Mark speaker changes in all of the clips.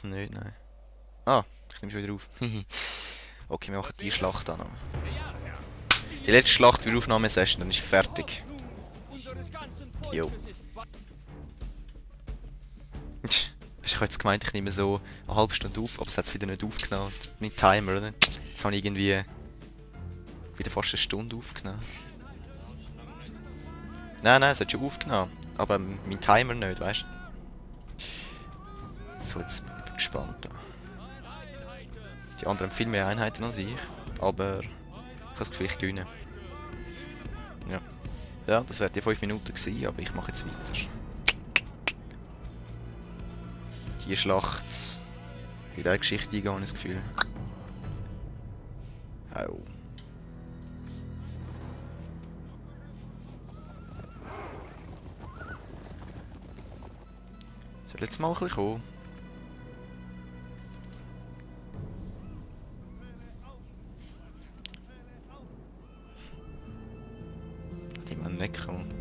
Speaker 1: nicht, nein. Ah, ich nehme schon wieder auf. Okay, wir machen die Schlacht an. Die letzte Schlacht für Aufnahmesession, dann ist fertig. Jo. Ich habe jetzt gemeint, ich nehme so eine halbe Stunde auf, aber es hat es wieder nicht aufgenommen. Nicht Timer, oder? Jetzt habe ich irgendwie wieder fast eine Stunde aufgenommen. Nein, es hat schon aufgenommen. Aber mein Timer nicht, weißt du? So, jetzt bin ich gespannt. Da. Die anderen haben viel mehr Einheiten als ich, aber ich habe das Gefühl, ich gewinne. Ja. Ja, das wären die 5 Minuten gewesen, aber ich mache jetzt weiter. Die Schlacht in diese Geschichte eingehen, habe ich das Gefühl. Au. Soll jetzt mal ein bisschen kommen? Die wollen nicht kommen.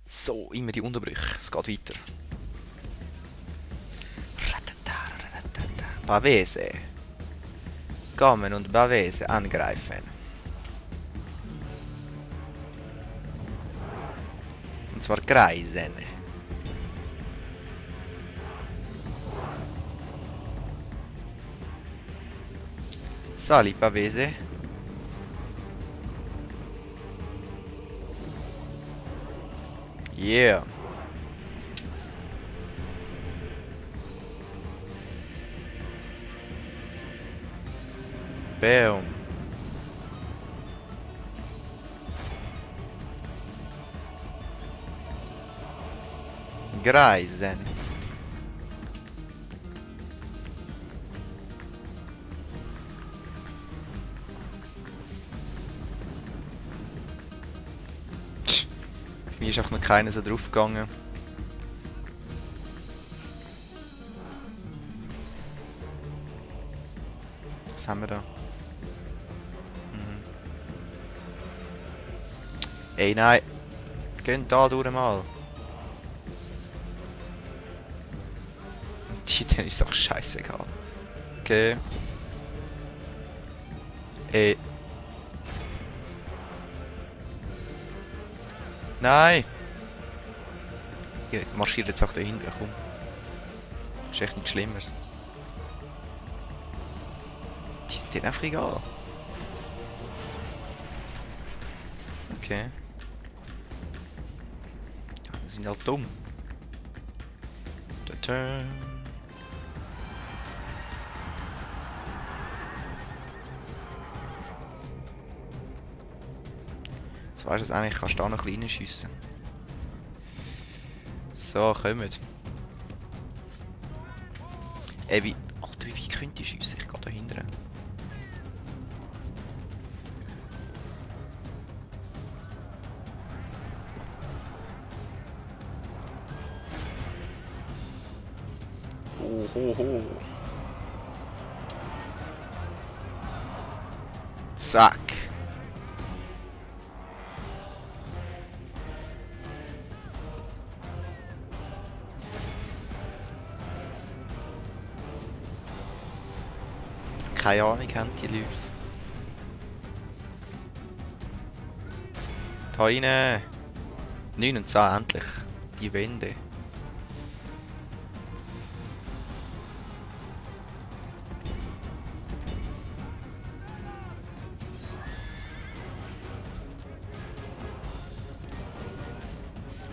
Speaker 1: So, immer die Unterbrüche. Es geht weiter. Pavese. Kommen und Pavese angreifen. Und zwar kreisen. Sali, Pavese. Yeah. Boom. Greisen. Mir ist auch noch keiner so drauf gegangen. Was haben wir da? Ey, nein. Gehen da durch mal. Denen ist auch scheißegal. Okay. Ey. Nein! Ihr marschiert jetzt auch dahinter, komm. Das ist echt nichts Schlimmeres. Die sind denen einfach egal. Okay. Ja, die sind halt dumm. Tada. So weißt du eigentlich, kannst du da noch ein bisschen schiessen. So, kommt. Ey, wie. Alter, wie könnt ihr schiessen? Ich gehe da hinten. Ho. Zack. Keine Ahnung, haben die Leute. Da rein. 9 und 10 endlich. Die Wände.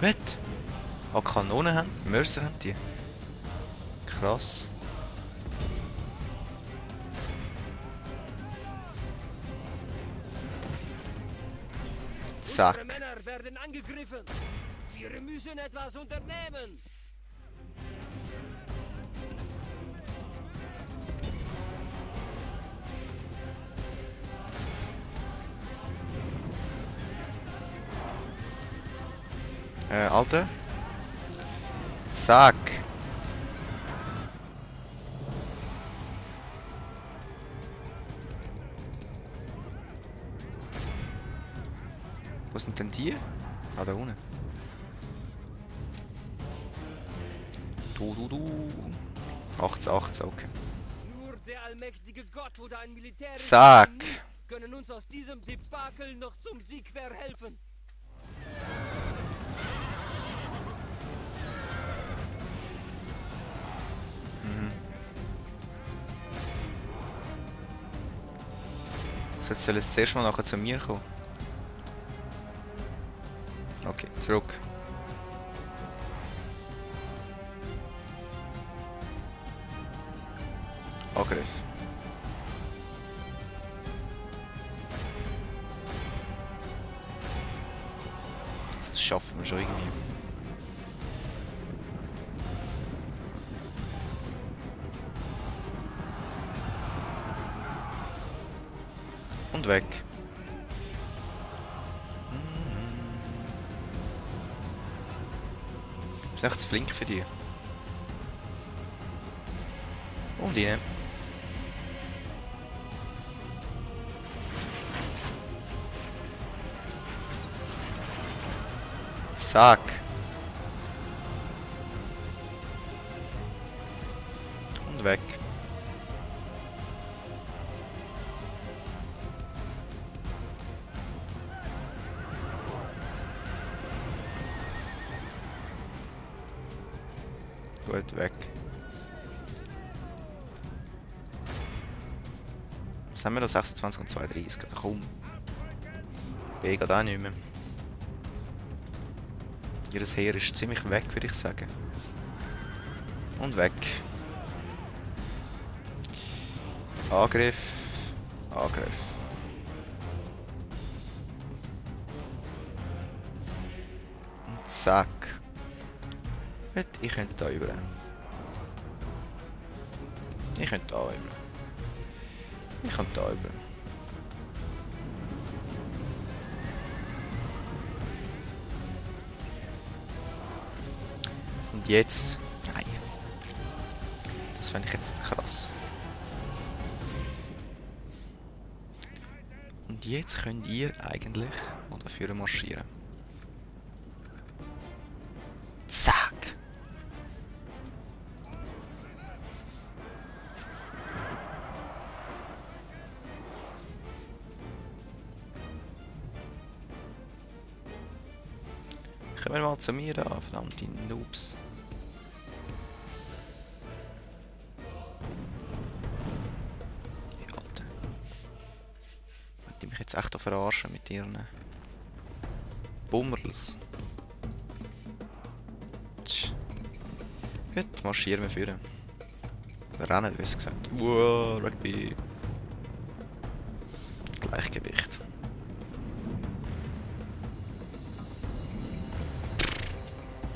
Speaker 1: Was? Ah, Kanonen haben? Mörser haben die? Krass. Zack.
Speaker 2: Unsere Männer werden angegriffen. Wir müssen etwas unternehmen.
Speaker 1: Alter. Zack. Wo sind denn die? Ah, da unten. Du. 18, okay.
Speaker 2: Nur der allmächtige Gott oder ein Militär
Speaker 1: Zack.
Speaker 2: können uns aus diesem Debakel noch zum Sieg verhelfen.
Speaker 1: So, jetzt soll es zuerst mal nachher zu mir kommen. Okay, zurück. Angriff. Das schaffen wir schon irgendwie. Und weg. Ist echt zu flink für dich. Und rein. Zack. Und weg. Gut, weg. Was haben wir da? 26 und 32. Da komm. B geht auch nicht mehr. Ihr Heer ist ziemlich weg, würde ich sagen. Und weg. Angriff. Angriff. Und zack. Gut, ich könnte da über. Ich könnte da über. Ich könnte da über. Und jetzt... Nein. Das fände ich jetzt krass. Und jetzt könnt ihr eigentlich mal dafür marschieren. Zack! Kommen wir mal zu mir da, verdammte Noobs. Ja, Alter. Wollt ihr mich jetzt echt verarschen mit ihren Bummerls? Tsch. Gut, marschieren wir führen. Oder rennen, wie gesagt. Wow, Rugby. Gleichgewicht.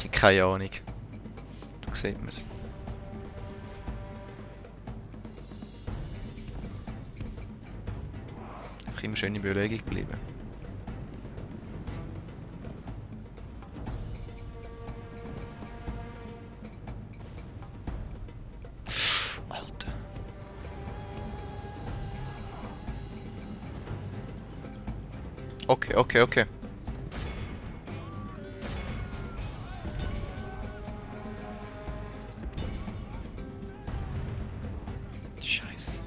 Speaker 1: Keine Ahnung. Da sieht man es. Einfach immer schön in Bewegung bleiben. Alter. Okay. Scheiße.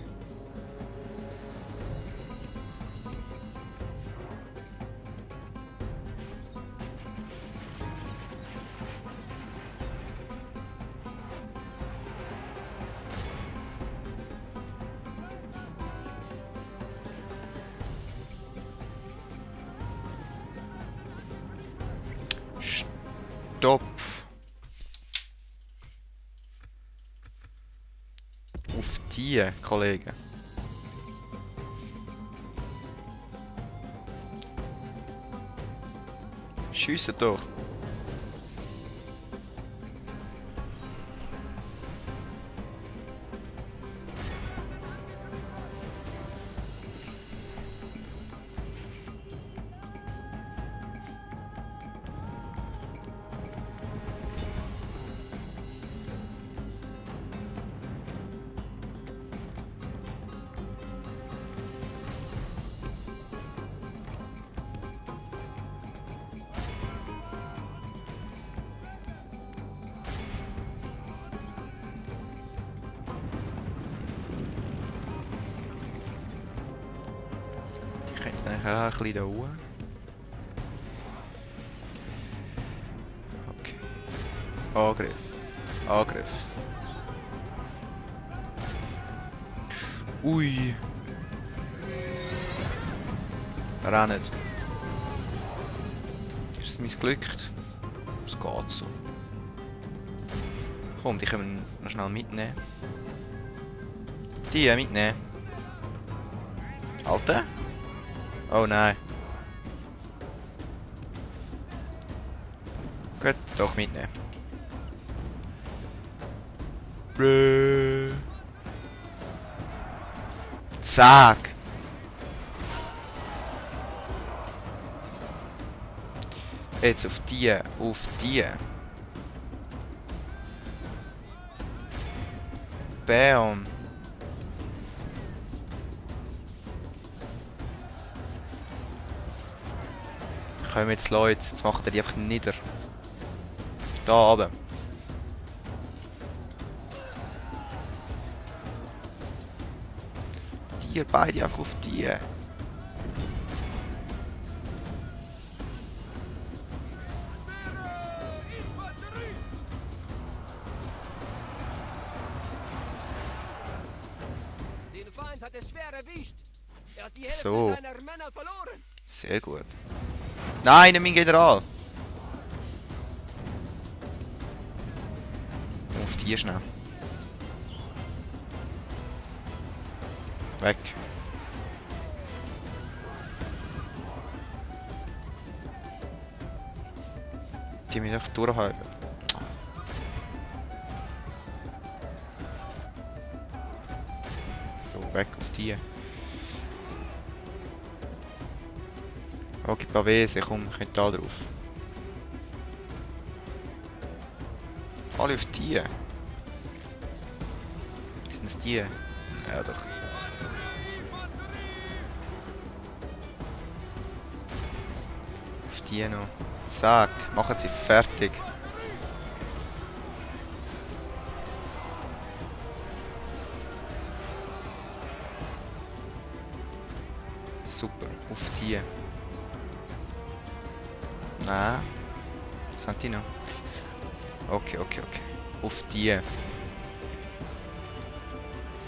Speaker 1: Stopp. Auf die, Kollegen. Schiessen doch. Ja, ein bisschen da oben. Okay. Angriff. Angriff. Ui. Rennt. Ist es missglückt? Es geht so. Komm, die können wir noch schnell mitnehmen. Die mitnehmen. Alter? Oh nein. Gut, doch mitnehmen. Brrrr. Zack. Jetzt auf die, auf die. Bam. Kommen jetzt Leute, jetzt macht er die einfach nieder. Da oben. Die beide einfach auf die.
Speaker 2: Den Feind hat es schwer erwischt. Er hat die
Speaker 1: So.
Speaker 2: Hälfte seiner Männer verloren.
Speaker 1: Sehr gut. Nein, mein General! Auf die schnell. Weg. Die müssen einfach durchhalten. So, weg auf die. Okay, Pavese, komm, könnt da drauf. Alle auf die. Sind es die? Ja, doch. Auf die noch. Zack, machen sie fertig. Super, auf die. Nein. Was sind die noch? Okay, okay, okay. Auf die.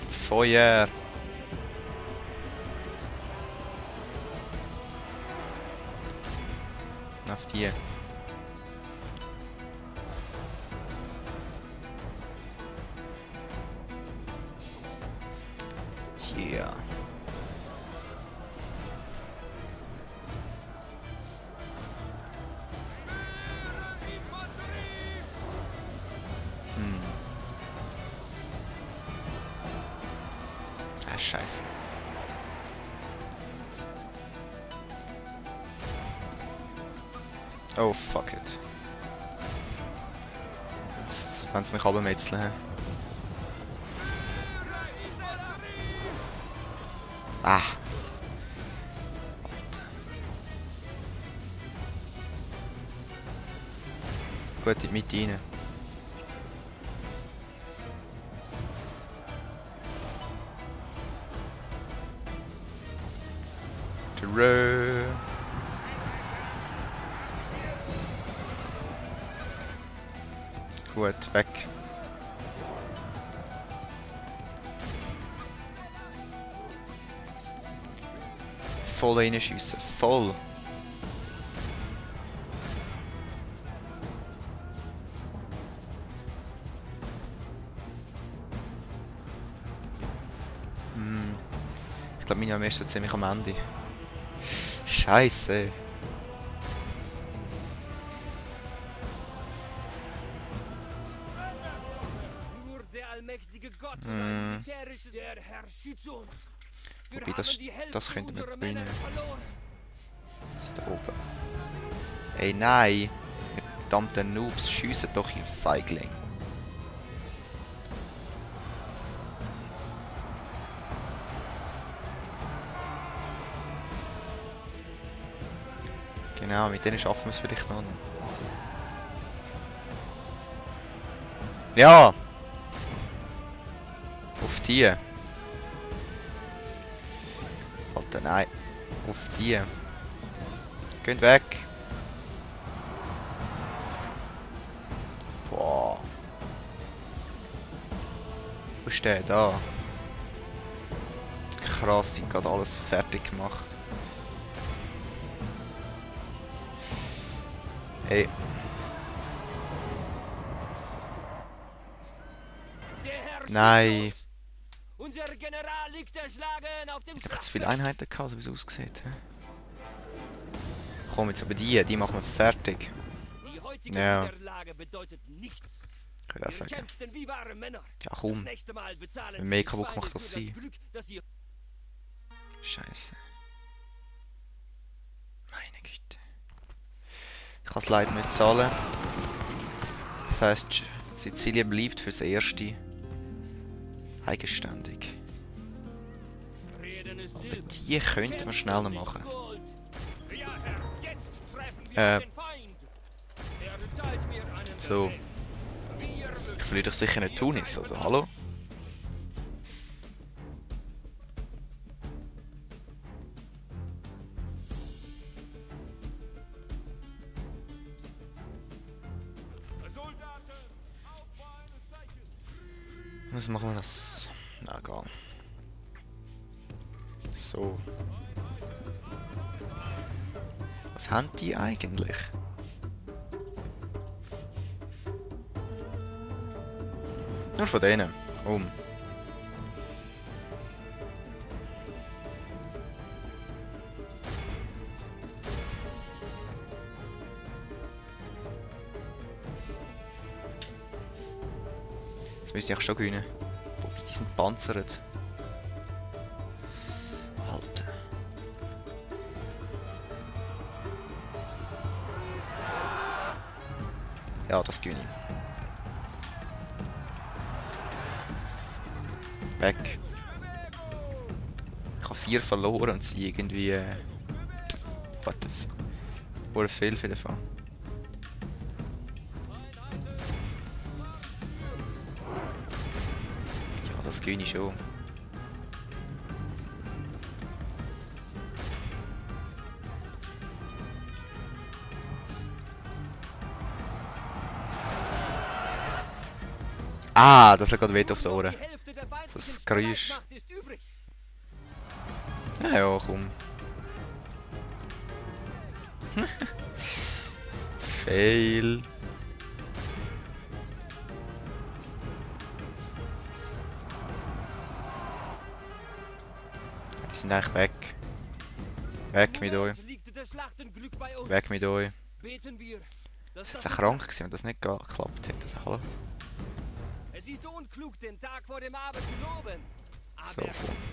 Speaker 1: Feuer. Auf die. Yeah. Ah, scheiße. Oh, fuck it. Jetzt wollen sie mich runtermetzeln. Ah. Alter. Gut, in die Mitte rein. Rö. Gut, weg. Voll reinschiessen, voll. Ich glaube, meine Armee ist so ziemlich am Ende. Scheiße.
Speaker 2: Nur der allmächtige Gott und ein militärisches der Herr schütze uns. Wir
Speaker 1: Wobei,
Speaker 2: haben
Speaker 1: das könnte man
Speaker 2: unserer Männer
Speaker 1: gewinnen.
Speaker 2: verloren.
Speaker 1: Das ist da oben. Ey, nein. Verdammte Noobs, schiessen doch, ihr Feigling. Genau, mit denen schaffen wir es vielleicht noch. Ja! Auf die. Alter, nein. Auf die. Geht weg. Boah. Wo ist der? Da. Krass, die hat gerade alles fertig gemacht. Hey. Nein.
Speaker 2: Unser General liegt erschlagen auf dem
Speaker 1: Ich habe zu viele Einheiten gehabt, so wie es aussieht. Komm jetzt aber die machen wir fertig.
Speaker 2: Die heutige
Speaker 1: Ja.
Speaker 2: Niederlage bedeutet nichts.
Speaker 1: Kann ich auch
Speaker 2: Wir
Speaker 1: sagen.
Speaker 2: kämpften wie wahre Männer.
Speaker 1: Ja komm.
Speaker 2: Das nächste Mal bezahlen
Speaker 1: Wenn mehr
Speaker 2: die
Speaker 1: kaputt
Speaker 2: Schweine
Speaker 1: gemacht als
Speaker 2: für das
Speaker 1: sie.
Speaker 2: Glück, das ihr
Speaker 1: Scheiße. Meine Güte. Ich kann es leider nicht zahlen. Das heisst, Sizilien bleibt fürs Erste eigenständig.
Speaker 2: reden ist
Speaker 1: Aber
Speaker 2: Ziel.
Speaker 1: die könnten wir schnell noch machen.
Speaker 2: Gold. Ja, Herr, jetzt treffen wir
Speaker 1: Äh.
Speaker 2: den Feind. Er teilt mir einen
Speaker 1: So.
Speaker 2: Befehl. Wir
Speaker 1: Ich verliere doch sicher nicht Tunis, also hallo? Was machen wir das? Na egal. So. Was haben die eigentlich? Nur von denen. Jetzt müsste ich auch schon gewinnen. Wobei, die sind panzert. Halt. Ja, das gewinne ich. Weg. Ich habe 4 verloren und sie irgendwie... what the f... Wurde viel davon. Ja, das gewinne ich schon. Ah, das hat gerade weh auf die Ohren.
Speaker 2: Die Hälfte der feindlichen
Speaker 1: Das Geräusch.
Speaker 2: Streitmacht ist übrig.
Speaker 1: Ja, ja, komm. Fail. Die sind eigentlich weg. Weg mit euch.
Speaker 2: Liegt das Schlachtenglück bei uns.
Speaker 1: Weg mit euch.
Speaker 2: Beten wir, dass
Speaker 1: Jetzt auch krank gewesen, wenn das nicht geklappt hätte. Also, hallo.
Speaker 2: Es ist unklug, den Tag vor dem Abend zu loben. Aber
Speaker 1: So.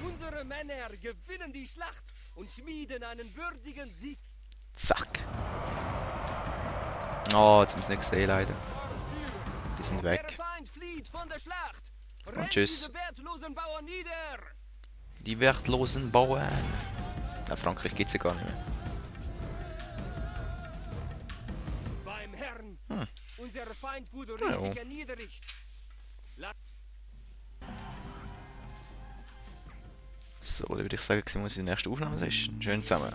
Speaker 2: unsere Männer gewinnen die Schlacht und schmieden einen würdigen Sieg.
Speaker 1: Zack. Oh, jetzt haben wir es nicht gesehen, leider. Die sind
Speaker 2: Der
Speaker 1: weg.
Speaker 2: Feind flieht von der Schlacht.
Speaker 1: Und tschüss.
Speaker 2: Diese wertlosen Bauern nieder.
Speaker 1: Die wertlosen Bauern. Ja, Frankreich gibt es ja gar nicht mehr.
Speaker 2: Beim Herrn.
Speaker 1: Hm.
Speaker 2: Unser Feind wurde
Speaker 1: Ja,
Speaker 2: richtig
Speaker 1: ja.
Speaker 2: erniedrigt.
Speaker 1: So, dann würde ich sagen, sehen wir uns in der nächsten Aufnahmesession. Schön zusammen.